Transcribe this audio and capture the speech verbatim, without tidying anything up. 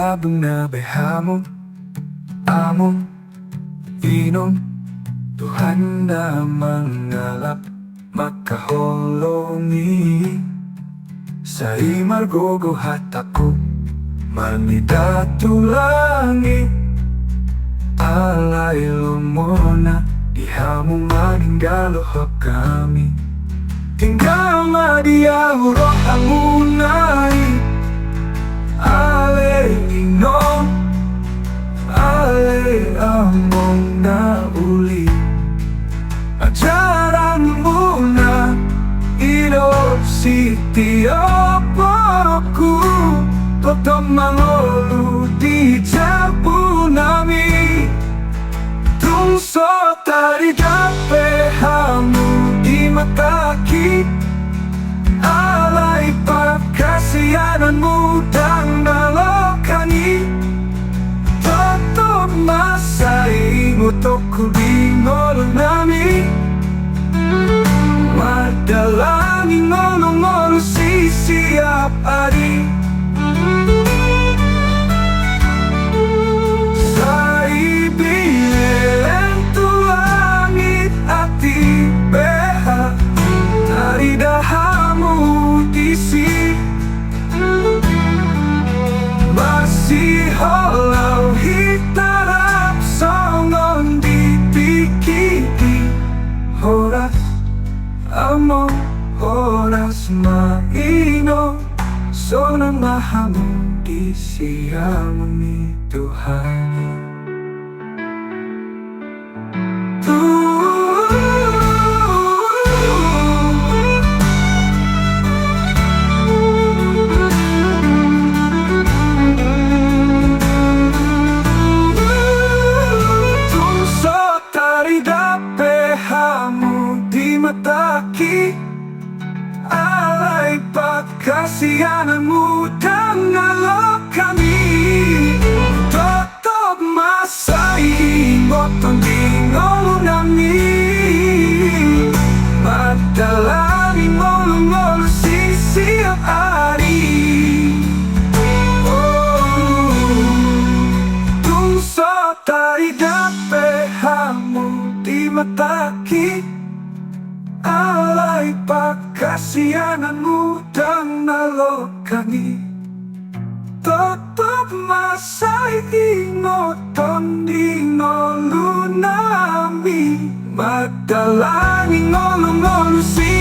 Tabuna be hamu, among, inong, Tuhan na mangalap mangkaholongi. Sai margogo hatangku marnida tu langit, alai lomona di hamu maninggalohon hami. Tinggal ma di ahu rohamuna i, ale inong, ale among na uli. Ajaranmuna i do sitiop boruku, totop mangolu di jabunami. Tung so tarida pe hamu di matangki, alai parhasiananmu ndang na lokangi. Totop ma sai ingotonku di ngolunami, mardalani ngolungolu sitiap ari. Sai bileleng tu langit atik beha, tarida hamu disi. Masiholau hita rap songon di tingki i. Horas among, horas ma inong, sonang ma hamu di siamun ni Tuhan. Tung so tarida pe hamu di matangki, alai parhasiananmu ndang na lokangi. Totop ma sai ingoton di ngolunami, mardalani ngolungolu sitiap ari. Oh, tung so tarida pe hamu di matangki, alai parhasiananmu ndang na lokangi. Totop ma sai ingoton di ngolunami, mardalani ngolungolu si